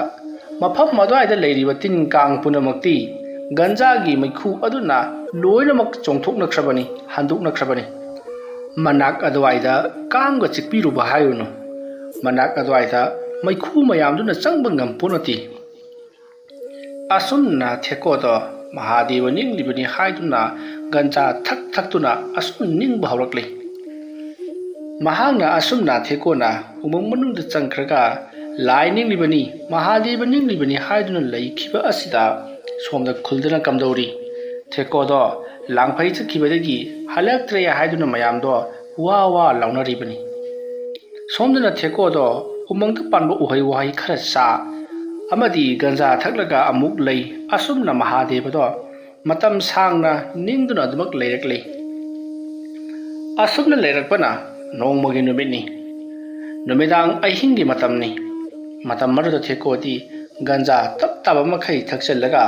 ꯃꯐꯝ ꯑꯗꯨꯋꯥꯏꯗ ꯂꯩꯔꯤꯕ ꯇꯤꯟ ꯀꯥꯡ ꯄꯨꯝꯅꯃꯛꯇꯤ ꯒꯟꯖꯥꯒꯤ ꯃꯩꯈꯨ ꯑꯗꯨꯅ ꯂꯣꯏꯅꯃꯛ ꯆꯣꯡꯊꯣꯛꯅꯈ꯭ꯔꯕꯅꯤ, ꯍꯟꯗꯣꯛꯅꯈ꯭ꯔꯕꯅꯤ꯫ ꯃꯅꯥꯛ ꯑꯗꯨꯋꯥꯏꯗ ꯀꯥꯡꯒ ꯆꯤꯛꯄꯤꯔꯨꯕ ꯍꯥꯏꯔꯨꯅꯨ꯫ ꯃꯅꯥꯛ ꯑꯗꯨꯋꯥꯏꯗ ꯃꯩꯈꯨ ꯃꯌꯥꯝꯗꯨꯅ ꯆꯪꯕ ꯉꯝꯄꯣꯠ ꯅꯠꯇꯦ꯫ ꯑꯁꯨꯝꯅ ꯊꯦꯀꯣꯗꯣ ꯃꯍꯥꯗꯦꯕ ꯅꯤꯡꯂꯤꯕꯅꯤ ꯍꯥꯏꯗꯨꯅ ꯒꯟꯖꯥ ꯊꯛ ꯊꯛꯇꯨꯅ ꯑꯁꯨꯝ ꯅꯤꯡꯕ ꯍꯧꯔꯛꯂꯤ꯫ ꯃꯍꯥꯛꯅ ꯑꯁꯨꯝꯅ ꯊꯦꯀꯣꯅ ꯎꯃꯪ ꯃꯅꯨꯡꯗ ꯆꯪꯈ꯭ꯔꯒ ꯂꯥꯏ ꯅꯤꯡꯂꯤꯕꯅꯤ, ꯃꯍꯥꯗꯦꯕ ꯅꯤꯡꯂꯤꯕꯅꯤ ꯍꯥꯏꯗꯨꯅ ꯂꯩꯈꯤꯕ ꯑꯁꯤꯗ ꯁꯣꯝꯗ ꯈꯨꯜꯗꯅ ꯀꯝꯗꯧꯔꯤ? ꯊꯦꯀꯣꯗꯣ ꯂꯥꯡꯐꯩ ꯆꯠꯈꯤꯕꯗꯒꯤ ꯍꯜꯂꯛꯇ꯭ꯔꯦ ꯍꯥꯏꯗꯨꯅ ꯃꯌꯥꯝꯗꯣ ꯋꯥ ꯋꯥ ꯂꯥꯎꯅꯔꯤꯕꯅꯤ꯫ ꯁꯣꯝꯗꯅ ꯊꯦꯀꯣꯗꯣ ꯎꯃꯪꯗ ꯄꯥꯟꯕ ꯎꯍꯩ ꯋꯥꯍꯩ ꯈꯔ ꯆꯥ ꯑꯃꯗꯤ ꯒꯟꯖꯥ ꯊꯛꯂꯒ ꯑꯃꯨꯛ ꯂꯩ꯫ ꯑꯁꯨꯝꯅ ꯃꯍꯥꯗꯦꯕꯗꯣ ꯃꯇꯝ ꯁꯥꯡꯅ ꯅꯤꯡꯗꯨꯅ ꯑꯗꯨꯃꯛ ꯂꯩꯔꯛꯂꯤ꯫ ꯑꯁꯨꯝꯅ ꯂꯩꯔꯛꯄꯅ ꯅꯣꯡꯃꯒꯤ ꯅꯨꯃꯤꯠꯅꯤ꯫ ꯅꯨꯃꯤꯗꯥꯡ ꯑꯍꯤꯡꯒꯤ ꯃꯇꯝꯅꯤ꯫ ꯃꯇꯝ ꯑꯗꯨꯗ ꯊꯦꯀꯣꯗꯤ ꯒꯟꯖꯥ ꯇꯞ ꯇꯥꯕ ꯃꯈꯩ ꯊꯛꯆꯜꯂꯒ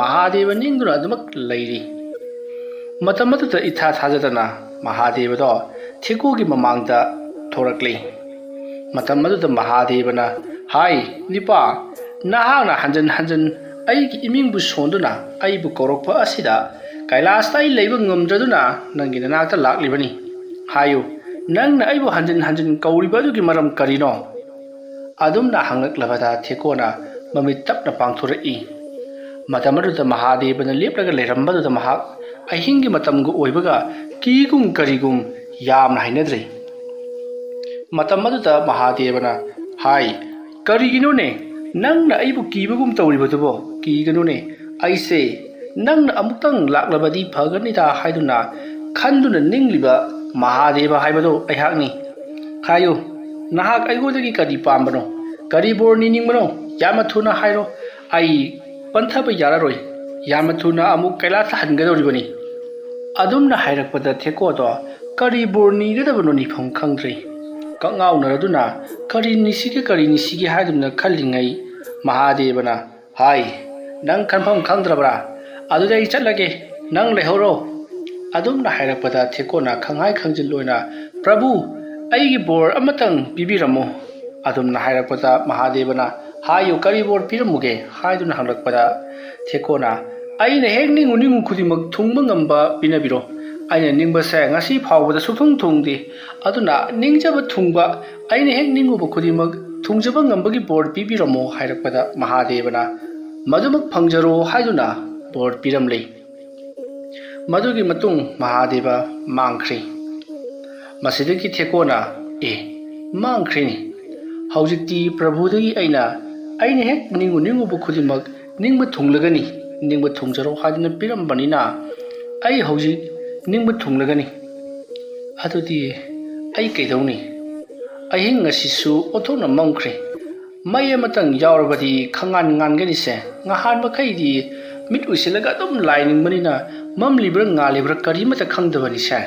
ꯃꯍꯥꯗꯦꯕ ꯅꯤꯡꯗꯨꯅ ꯑꯗꯨꯃꯛ ꯂꯩꯔꯤ꯫ ꯃꯇꯝ ꯑꯗꯨꯗ ꯏꯊꯥ ꯊꯥꯖꯗꯅ ꯃꯍꯥꯗꯦꯕꯗꯣ ꯊꯦꯀꯣꯒꯤ ꯃꯃꯥꯡꯗ ꯊꯣꯔꯛꯂꯤ꯫ ꯃꯇꯝ ꯑꯗꯨꯗ ꯃꯍꯥꯗꯦꯕꯅ ꯍꯥꯏ, "ꯅꯤꯄꯥ, ꯅꯍꯥꯛꯅ ꯍꯟꯖꯟ ꯍꯟꯖꯟ ꯑꯩꯒꯤ ꯏꯃꯤꯡꯕꯨ ꯁꯣꯟꯗꯨꯅ ꯑꯩꯕꯨ ꯀꯧꯔꯛꯄ ꯑꯁꯤꯗ ꯀꯩꯂꯥꯁꯇ ꯑꯩ ꯂꯩꯕ ꯉꯝꯗ꯭ꯔꯗꯨꯅ ꯅꯪꯒꯤ ꯅꯅꯥꯛꯇ ꯂꯥꯛꯂꯤꯕꯅꯤ꯫ ꯍꯥꯏꯌꯨ, ꯅꯪꯅ ꯑꯩꯕꯨ ꯍꯟꯖꯤꯟ ꯍꯟꯖꯤꯟ ꯀꯧꯔꯤꯕ ꯑꯗꯨꯒꯤ ꯃꯔꯝ ꯀꯔꯤꯅꯣ?" ꯑꯗꯨꯝꯅ ꯍꯪꯂꯛꯂꯕꯗ ꯊꯦꯀꯣꯅ ꯃꯃꯤꯠ ꯇꯞꯅ ꯄꯥꯡꯊꯣꯔꯛꯏ꯫ ꯃꯇꯝ ꯑꯗꯨꯗ ꯃꯍꯥꯗꯦꯕꯅ ꯂꯦꯞꯂꯒ ꯂꯩꯔꯝꯕꯗꯨꯗ ꯃꯍꯥꯛ ꯑꯍꯤꯡꯒꯤ ꯃꯇꯝꯒ ꯑꯣꯏꯕꯒ ꯀꯤꯒꯨꯝ ꯀꯔꯤꯒꯨꯝ ꯌꯥꯝꯅ ꯍꯩꯅꯗ꯭ꯔꯦ꯫ ꯃꯇꯝ ꯑꯗꯨꯗ ꯃꯍꯥꯗꯦꯕꯅ ꯍꯥꯏ, "ꯀꯔꯤꯒꯤꯅꯣꯅꯦ ꯅꯪꯅ ꯑꯩꯕꯨ ꯀꯤꯕꯒꯨꯝ ꯇꯧꯔꯤꯕꯗꯨꯕꯣ? ꯀꯤꯒꯅꯨꯅꯦ, ꯑꯩꯁꯦ ꯅꯪꯅ ꯑꯃꯨꯛꯇꯪ ꯂꯥꯛꯂꯕꯗꯤ ꯐꯒꯅꯤꯗ" ꯍꯥꯏꯗꯨꯅ ꯈꯟꯗꯨꯅ ꯅꯤꯡꯂꯤꯕ ꯃꯍꯥꯗꯦꯕ ꯍꯥꯏꯕꯗꯣ ꯑꯩꯍꯥꯛꯅꯤ꯫ ꯍꯥꯏꯌꯨ, ꯅꯍꯥꯛ ꯑꯩꯉꯣꯟꯗꯒꯤ ꯀꯔꯤ ꯄꯥꯝꯕꯅꯣ? ꯀꯔꯤ ꯕꯣꯔ ꯅꯤꯅꯤꯡꯕꯅꯣ? ꯌꯥꯝꯅ ꯊꯨꯅ ꯍꯥꯏꯔꯣ꯫ ꯑꯩ ꯄꯟꯊꯕ ꯌꯥꯔꯔꯣꯏ꯫ ꯌꯥꯝꯅ ꯊꯨꯅ ꯑꯃꯨꯛ ꯀꯩꯂꯥꯁꯇ ꯍꯟꯒꯗꯧꯔꯤꯕꯅꯤ꯫ ꯑꯗꯨꯝꯅ ꯍꯥꯏꯔꯛꯄꯗ ꯊꯦꯀꯣꯗꯣ ꯀꯔꯤ ꯕꯣꯔ ꯅꯤꯒꯗꯕꯅꯣ ꯅꯤꯐꯝ ꯈꯪꯗ꯭ꯔꯦ꯫ ꯀꯛꯉꯥꯎꯅꯔꯗꯨꯅ ꯀꯔꯤ ꯅꯤꯁꯤꯒꯦ, ꯀꯔꯤ ꯅꯤꯁꯤꯒꯦ ꯍꯥꯏꯗꯨꯅ ꯈꯜꯂꯤꯉꯩ, ꯃꯍꯥꯗꯦꯕꯅ, "ꯍꯥꯏ, ꯅꯪ ꯈꯟꯐꯝ ꯈꯪꯗ꯭ꯔꯕ꯭ꯔꯥ? ꯑꯗꯨꯗꯤ ꯑꯩ ꯆꯠꯂꯒꯦ, ꯅꯪ ꯂꯩꯍꯧꯔꯣ"꯫ ꯑꯗꯨꯝꯅ ꯍꯥꯏꯔꯛꯄꯗ ꯊꯦꯀꯣꯅ ꯈꯪꯍꯥꯏ ꯈꯪꯖꯤꯜ ꯑꯣꯏꯅ, "ꯄ꯭ꯔꯚꯨ, ꯑꯩꯒꯤ ꯕꯣꯔ ꯑꯃꯇꯪ ꯄꯤꯕꯤꯔꯝꯃꯨ"꯫ ꯑꯗꯨꯝꯅ ꯍꯥꯏꯔꯛꯄꯗ ꯃꯍꯥꯗꯦꯕꯅ, "ꯍꯥꯏꯌꯨ, ꯀꯔꯤ ꯕꯣꯔ ꯄꯤꯔꯝꯃꯨꯒꯦ?" ꯍꯥꯏꯗꯨꯅ ꯍꯪꯂꯛꯄꯗ ꯊꯦꯀꯣꯅ, "ꯑꯩꯅ ꯍꯦꯛ ꯅꯤꯡꯉꯨ ꯅꯤꯡꯉꯨ ꯈꯨꯗꯤꯡꯃꯛ ꯊꯨꯡꯕ ꯉꯝꯕ ꯄꯤꯅꯕꯤꯔꯣ꯫ ꯑꯩꯅ ꯅꯤꯡꯕꯁꯦ ꯉꯁꯤ ꯐꯥꯎꯕꯗ ꯁꯨꯛꯊꯨꯡ ꯊꯨꯡꯗꯦ꯫ ꯑꯗꯨꯅ ꯅꯤꯡꯖꯕ ꯊꯨꯡꯕ, ꯑꯩꯅ ꯍꯦꯛ ꯅꯤꯡꯉꯨꯕ ꯈꯨꯗꯤꯡꯃꯛ ꯊꯨꯡꯖꯕ ꯉꯝꯕꯒꯤ ꯕꯣꯔ ꯄꯤꯕꯤꯔꯝꯃꯣ" ꯍꯥꯏꯔꯛꯄꯗ ꯃꯍꯥꯗꯦꯕꯅ, "ꯃꯗꯨꯃꯛ ꯐꯪꯖꯔꯣ" ꯍꯥꯏꯗꯨꯅ ꯕꯣꯔ ꯄꯤꯔꯝꯂꯦ꯫ ꯃꯗꯨꯒꯤ ꯃꯇꯨꯡ ꯃꯍꯥꯗꯦꯕ ꯃꯥꯡꯈ꯭ꯔꯦ꯫ ꯃꯁꯤꯗꯒꯤ ꯊꯦꯀꯣꯅ, "ꯑꯦ, ꯃꯥꯡꯈ꯭ꯔꯦꯅꯦ꯫ ꯍꯧꯖꯤꯛꯇꯤ ꯄ꯭ꯔꯚꯨꯗꯒꯤ ꯑꯩꯅ, ꯑꯩꯅ ꯍꯦꯛ ꯅꯤꯡꯉꯨ ꯅꯤꯡꯉꯨꯕ ꯈꯨꯗꯤꯡꯃꯛ ꯅꯤꯡꯕ ꯊꯨꯡꯂꯒꯅꯤ, ꯅꯤꯡꯕ ꯊꯨꯡꯖꯔꯣ ꯍꯥꯏꯗꯨꯅ ꯄꯤꯔꯝꯕꯅꯤꯅ ꯑꯩ ꯍꯧꯖꯤꯛ ꯅꯤꯡꯕ ꯊꯨꯡꯂꯒꯅꯤ꯫ ꯑꯗꯨꯗꯤ ꯑꯩ ꯀꯩꯗꯧꯅꯤ? ꯑꯍꯤꯡ ꯑꯁꯤꯁꯨ ꯑꯣꯟꯊꯣꯛꯅ ꯃꯝꯈ꯭ꯔꯦ꯫ ꯃꯩ ꯑꯃꯇꯪ ꯌꯥꯎꯔꯕꯗꯤ ꯈꯪꯉꯥꯟ ꯉꯥꯟꯒꯅꯤꯁꯦ꯫ ꯉꯍꯥꯟ ꯃꯈꯩꯗꯤ ꯃꯤꯠ ꯎꯏꯁꯤꯜꯂꯒ ꯑꯗꯨꯝ ꯂꯥꯏ ꯅꯤꯡꯕꯅꯤꯅ ꯃꯝꯂꯤꯕ꯭ꯔꯥ ꯉꯥꯜꯂꯤꯕ꯭ꯔꯥ ꯀꯔꯤꯃꯠꯇ ꯈꯪꯗꯕꯅꯤꯁꯦ꯫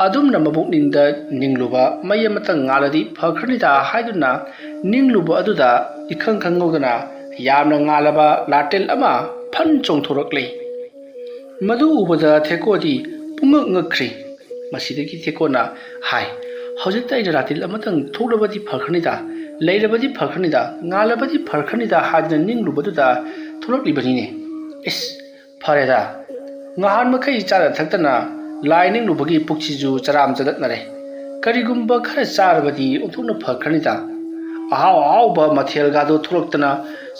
ꯑꯗꯨꯝꯅ ꯃꯕꯨꯛꯅꯤꯡꯗ ꯅꯤꯡꯂꯨꯕ ꯃꯩ ꯑꯃꯇꯪ ꯉꯥꯜꯂꯗꯤ ꯐꯈ꯭ꯔꯅꯤꯗ ꯍꯥꯏꯗꯨꯅ ꯅꯤꯡꯂꯨꯕ ꯑꯗꯨꯗ ꯏꯈꯪ ꯈꯪꯍꯧꯗꯅ ꯌꯥꯝꯅ ꯉꯥꯜꯂꯕ ꯂꯥꯇꯦꯜ ꯑꯃ ꯐꯟ ꯆꯣꯡꯊꯣꯔꯛꯂꯦ꯫ ꯃꯗꯨ ꯎꯕꯗ ꯊꯦꯀꯣꯗꯤ ꯄꯨꯡꯉꯛ ꯉꯛꯈ꯭ꯔꯦ꯫ ꯃꯁꯤꯗꯒꯤ ꯊꯦꯀꯣꯅ ꯍꯥꯏ, "ꯍꯧꯖꯤꯛꯇ ꯑꯩꯅ ꯂꯥꯇꯦꯜ ꯑꯃꯇꯪ ꯊꯣꯛꯂꯕꯗꯤ ꯐꯈ꯭ꯔꯅꯤꯗ, ꯂꯩꯔꯕꯗꯤ ꯐꯈ꯭ꯔꯅꯤꯗ, ꯉꯥꯜꯂꯕꯗꯤ ꯐꯈ꯭ꯔꯅꯤꯗ" ꯍꯥꯏꯗꯨꯅ ꯅꯤꯡꯂꯨꯕꯗꯨꯗ ꯊꯣꯛꯂꯛꯂꯤꯕꯅꯤꯅꯦ꯫ ꯏꯁ, ꯐꯔꯦꯗ, ꯉꯍꯥꯟ ꯃꯈꯩ ꯆꯥꯅ ꯊꯛꯇꯅ ꯂꯥꯏ ꯅꯤꯡꯂꯨꯕꯒꯤ ꯄꯨꯛꯁꯤꯁꯨ ꯆꯔꯥꯝ ꯆꯗꯠꯅꯔꯦ꯫ ꯀꯔꯤꯒꯨꯝꯕ ꯈꯔ ꯆꯥꯔꯕꯗꯤ ꯑꯣꯟꯊꯣꯛꯅ ꯐꯈ꯭ꯔꯅꯤꯗ꯫ ꯑꯍꯥꯎ ꯑꯍꯥꯎꯕ ꯃꯊꯦꯜꯒꯗꯣ ꯊꯣꯛꯂꯛꯇꯅ,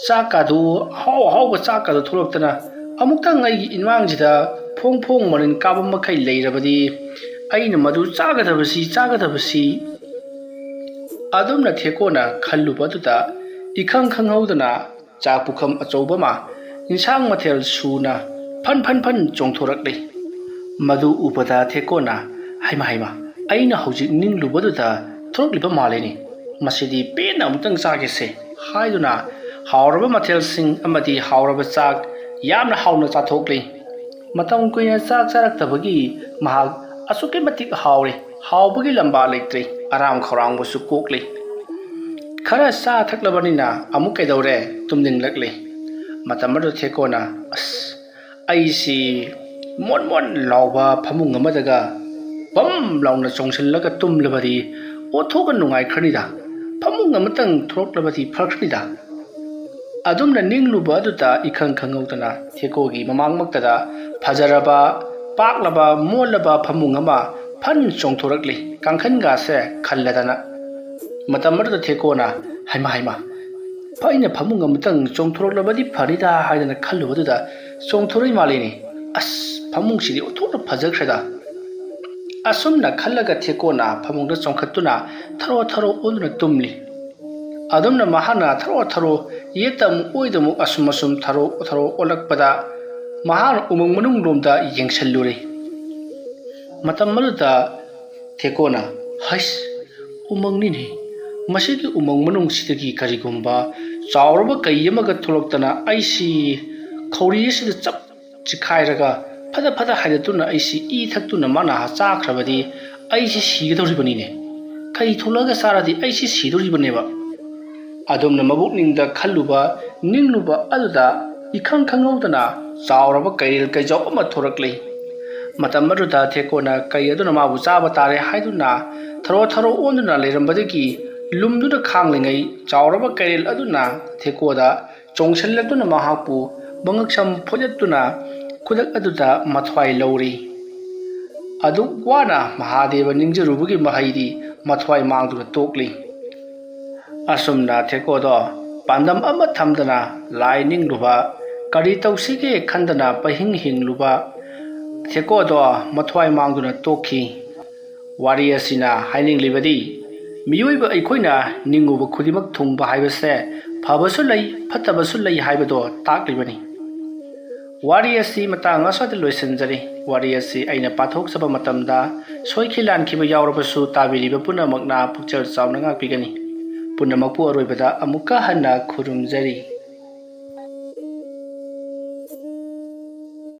ꯆꯥꯛꯀꯗꯣ, ꯑꯍꯥꯎ ꯑꯍꯥꯎꯕ ꯆꯥꯛꯀꯗꯣ ꯊꯣꯛꯂꯛꯇꯅ, ꯑꯃꯨꯛꯇꯪ ꯑꯩꯒꯤ ꯏꯃꯥꯡꯁꯤꯗ ꯐꯣꯡ ꯐꯣꯡ ꯃꯅꯤꯟ ꯀꯥꯕ ꯃꯈꯩ ꯂꯩꯔꯕꯗꯤ ꯑꯩꯅ ꯃꯗꯨ ꯆꯥꯒꯗꯕꯁꯤ, ꯆꯥꯒꯗꯕꯁꯤ꯫ ꯑꯗꯨꯝꯅ ꯊꯦꯀꯣꯅ ꯈꯜꯂꯨꯕꯗꯨꯗ ꯏꯈꯪ ꯈꯪꯍꯧꯗꯅ ꯆꯥꯛ ꯄꯨꯈꯝ ꯑꯆꯧꯕ ꯑꯃ ꯏꯟꯁꯥꯡ ꯃꯊꯦꯜ ꯁꯨꯅ ꯐꯟ ꯐꯟ ꯐꯟ ꯆꯣꯡꯊꯣꯔꯛꯂꯤ꯫ ꯃꯗꯨ ꯎꯕꯗ ꯊꯦꯀꯣꯅ, "ꯍꯩꯃ ꯍꯩꯃ, ꯑꯩꯅ ꯍꯧꯖꯤꯛ ꯅꯤꯡꯂꯨꯕꯗꯨꯗ ꯊꯣꯛꯂꯤꯕ ꯃꯥꯜꯂꯤꯅꯦ꯫ ꯃꯁꯤꯗꯤ ꯄꯦꯟꯅ ꯑꯃꯨꯛꯇꯪ ꯆꯥꯒꯦꯁꯦ" ꯍꯥꯏꯗꯨꯅ ꯍꯥꯎꯔꯕ ꯃꯊꯦꯜꯁꯤꯡ ꯑꯃꯗꯤ ꯍꯥꯎꯔꯕ ꯆꯥꯛ ꯌꯥꯝꯅ ꯍꯥꯎꯅ ꯆꯥꯊꯣꯛꯂꯤ꯫ ꯃꯇꯝ ꯀꯨꯏꯅ ꯆꯥꯛ ꯆꯥꯔꯛꯇꯕꯒꯤ ꯃꯍꯥꯛ ꯑꯁꯨꯛꯀꯤ ꯃꯇꯤꯛ ꯍꯥꯎꯔꯦ꯫ ꯍꯥꯎꯕꯒꯤ ꯂꯝꯕꯥ ꯂꯩꯇ꯭ꯔꯦ꯫ ꯑꯔꯥꯝ ꯈꯧꯔꯥꯡꯕꯁꯨ ꯀꯣꯛꯂꯤ꯫ ꯈꯔ ꯆꯥ ꯊꯛꯂꯕꯅꯤꯅ ꯑꯃꯨꯛ ꯀꯩꯗꯧꯔꯦ? ꯇꯨꯝꯅꯤꯡꯂꯛꯂꯤ꯫ ꯃꯇꯝ ꯑꯗꯨꯗ ꯊꯦꯀꯣꯅ, "ꯑꯁ, ꯑꯩꯁꯤ ꯃꯣꯟ ꯃꯣꯟ ꯂꯥꯎꯕ ꯐꯃꯨꯡ ꯑꯃꯗꯒ ꯕꯝ ꯂꯥꯎꯅ ꯆꯣꯡꯁꯤꯜꯂꯒ ꯇꯨꯝꯂꯕꯗꯤ ꯑꯣꯟꯊꯣꯛꯅ ꯅꯨꯡꯉꯥꯏꯈ꯭ꯔꯅꯤꯗ꯫ ꯐꯃꯨꯡ ꯑꯃꯇꯪ ꯊꯣꯛꯂꯕꯗꯤ ꯐꯈ꯭ꯔꯅꯤꯗ"꯫ ꯑꯗꯨꯝꯅ ꯅꯤꯡꯂꯨꯕ ꯑꯗꯨꯗ ꯏꯈꯪ ꯈꯪꯍꯧꯗꯅ ꯊꯦꯀꯣꯒꯤ ꯃꯃꯥꯡꯃꯛꯇꯗ ꯐꯖꯔꯕ, ꯄꯥꯛꯂꯕ, ꯃꯣꯜꯂꯕ ꯐꯃꯨꯡ ꯑꯃ ꯐꯟ ꯆꯣꯡꯊꯣꯔꯛꯂꯤ, ꯀꯥꯡꯈꯟꯒꯥꯁꯦ ꯈꯜꯂꯗꯅ꯫ ꯃꯇꯝ ꯑꯗꯨꯗ ꯊꯦꯀꯣꯅ, "ꯍꯩꯃꯥ, ꯍꯩꯃꯥ, ꯑꯩꯅ ꯐꯃꯨꯡ ꯑꯃꯇꯪ ꯆꯣꯡꯊꯣꯔꯛꯂꯕꯗꯤ ꯐꯅꯤꯗ" ꯍꯥꯏꯗꯅ ꯈꯜꯂꯨꯕꯗꯨꯗ ꯆꯣꯡꯊꯣꯔꯛꯏ ꯃꯥꯜꯂꯤꯅꯦ꯫ "ꯑꯁ, ꯐꯃꯨꯡꯁꯤꯗꯤ ꯑꯣꯟꯊꯣꯛꯅ ꯐꯖꯈ꯭ꯔꯦꯗ"꯫ ꯑꯁꯨꯝꯅ ꯈꯜꯂꯒ ꯊꯦꯀꯣꯅ ꯐꯃꯨꯡꯗ ꯆꯣꯡꯈꯠꯇꯨꯅ ꯊꯔꯣ ꯊꯔꯣ ꯑꯣꯟꯗꯨꯅ ꯇꯨꯝꯂꯤ꯫ ꯑꯗꯨꯝꯅ ꯃꯍꯥꯛꯅ ꯊꯔꯣ ꯊꯔꯣ, ꯌꯦꯠꯇ ꯑꯃꯨꯛ ꯑꯣꯏꯗ ꯑꯃꯨꯛ ꯑꯁꯨꯝ ꯑꯁꯨꯝ ꯊꯔꯣ ꯊꯔꯣ ꯑꯣꯜꯂꯛꯄꯗ ꯃꯍꯥꯛꯅ ꯎꯃꯪ ꯃꯅꯨꯡ ꯂꯣꯝꯗ ꯌꯦꯡꯁꯤꯜꯂꯨꯔꯦ꯫ ꯃꯇꯝ ꯑꯗꯨꯗ ꯊꯦꯀꯣꯅ, "ꯍꯩꯁ, ꯎꯃꯪꯅꯤꯅꯦ꯫ ꯃꯁꯤꯒꯤ ꯎꯃꯪ ꯃꯅꯨꯡꯁꯤꯗꯒꯤ ꯀꯔꯤꯒꯨꯝꯕ ꯆꯥꯎꯔꯕ ꯀꯩ ꯑꯃꯒ ꯊꯣꯛꯂꯛꯇꯅ ꯑꯩꯁꯤ ꯈꯧꯔꯤ ꯑꯁꯤꯗ ꯆꯞ ꯆꯤꯈꯥꯏꯔꯒ ꯐꯗ ꯐꯗ ꯍꯥꯏꯗꯠꯇꯨꯅ ꯑꯩꯁꯤ ꯏ ꯊꯛꯇꯨꯅ ꯃꯥꯅ ꯆꯥꯈ꯭ꯔꯕꯗꯤ ꯑꯩꯁꯤ ꯁꯤꯒꯗꯧꯔꯤꯕꯅꯤꯅꯦ꯫ ꯀꯩ ꯊꯣꯛꯂꯛꯑꯒ ꯆꯥꯔꯗꯤ ꯑꯩꯁꯤ ꯁꯤꯗꯧꯔꯤꯕꯅꯦꯕ"꯫ ꯑꯗꯨꯝꯅ ꯃꯕꯨꯛꯅꯤꯡꯗ ꯈꯜꯂꯨꯕ ꯅꯤꯡꯂꯨꯕ ꯑꯗꯨꯗ ꯏꯈꯪ ꯈꯪꯍꯧꯗꯅ ꯆꯥꯎꯔꯕ ꯀꯩꯔꯦꯜ ꯀꯩꯖꯧ ꯑꯃ ꯊꯣꯔꯛꯂꯦ꯫ ꯃꯇꯝ ꯑꯗꯨꯗ ꯊꯦꯀꯣꯅ ꯀꯩ ꯑꯗꯨꯅ ꯃꯥꯕꯨ ꯆꯥꯕ ꯇꯥꯔꯦ ꯍꯥꯏꯗꯨꯅ ꯊꯔꯣ ꯊꯔꯣ ꯑꯣꯟꯗꯨꯅ ꯂꯩꯔꯝꯕꯗꯒꯤ ꯂꯨꯝꯗꯨꯅ ꯈꯥꯡꯂꯤꯉꯩ ꯆꯥꯎꯔꯕ ꯀꯩꯔꯦꯜ ꯑꯗꯨꯅ ꯊꯦꯀꯣꯗ ꯆꯣꯡꯁꯤꯜꯂꯛꯇꯨꯅ ꯃꯍꯥꯛꯄꯨ ꯃꯉꯛꯁꯝ ꯐꯣꯏꯗꯠꯇꯨꯅ ꯈꯨꯗꯛ ꯑꯗꯨꯗ ꯃꯊ꯭ꯋꯥꯏ ꯂꯧꯔꯤ꯫ ꯑꯗꯨꯛ ꯋꯥꯅ ꯃꯍꯥꯗꯦꯕ ꯅꯤꯡꯖꯔꯨꯕꯒꯤ ꯃꯍꯩꯗꯤ ꯃꯊ꯭ꯋꯥꯏ ꯃꯥꯡꯗꯨꯅ ꯇꯣꯛꯂꯤ꯫ ꯑꯁꯨꯝꯅ ꯊꯦꯀꯣꯗꯣ ꯄꯥꯟꯗꯝ ꯑꯃ ꯊꯝꯗꯅ ꯂꯥꯏ ꯅꯤꯡꯂꯨꯕ, ꯀꯔꯤ ꯇꯧꯁꯤꯒꯦ ꯈꯟꯗꯅ ꯄꯍꯤꯡ ꯍꯤꯡꯂꯨꯕ ꯊꯦꯀꯣꯗꯣ ꯃꯊ꯭ꯋꯥꯏ ꯃꯥꯡꯗꯨꯅ ꯇꯣꯛꯈꯤ꯫ ꯋꯥꯔꯤ ꯑꯁꯤꯅ ꯍꯥꯏꯅꯤꯡꯂꯤꯕꯗꯤ ꯃꯤꯑꯣꯏꯕ ꯑꯩꯈꯣꯏꯅ ꯅꯤꯡꯉꯨꯕ ꯈꯨꯗꯤꯡꯃꯛ ꯊꯨꯡꯕ ꯍꯥꯏꯕꯁꯦ ꯐꯕꯁꯨ ꯂꯩ, ꯐꯠꯇꯕꯁꯨ ꯂꯩ ꯍꯥꯏꯕꯗꯣ ꯇꯥꯛꯂꯤꯕꯅꯤ꯫ ꯋꯥꯔꯤ ꯑꯁꯤ ꯃꯇꯥꯡ ꯑꯁ꯭ꯋꯥꯏꯗ ꯂꯣꯏꯁꯤꯟꯖꯔꯤ꯫ ꯋꯥꯔꯤ ꯑꯁꯤ ꯑꯩꯅ ꯄꯥꯊꯣꯛꯆꯕ ꯃꯇꯝꯗ ꯁꯣꯏꯈꯤ ꯂꯥꯟꯈꯤꯕ ꯌꯥꯎꯔꯕꯁꯨ ꯇꯥꯕꯤꯔꯤꯕ ꯄꯨꯝꯅꯃꯛꯅ ꯄꯨꯛꯆꯦꯜ ꯆꯥꯎꯅ ꯉꯥꯛꯄꯤꯒꯅꯤ꯫ ꯄꯨꯝꯅꯃꯛꯄꯨ ꯑꯔꯣꯏꯕꯗ ꯑꯃꯨꯛꯀ ꯍꯟꯅ ꯈꯨꯔꯨꯝꯖꯔꯤ꯫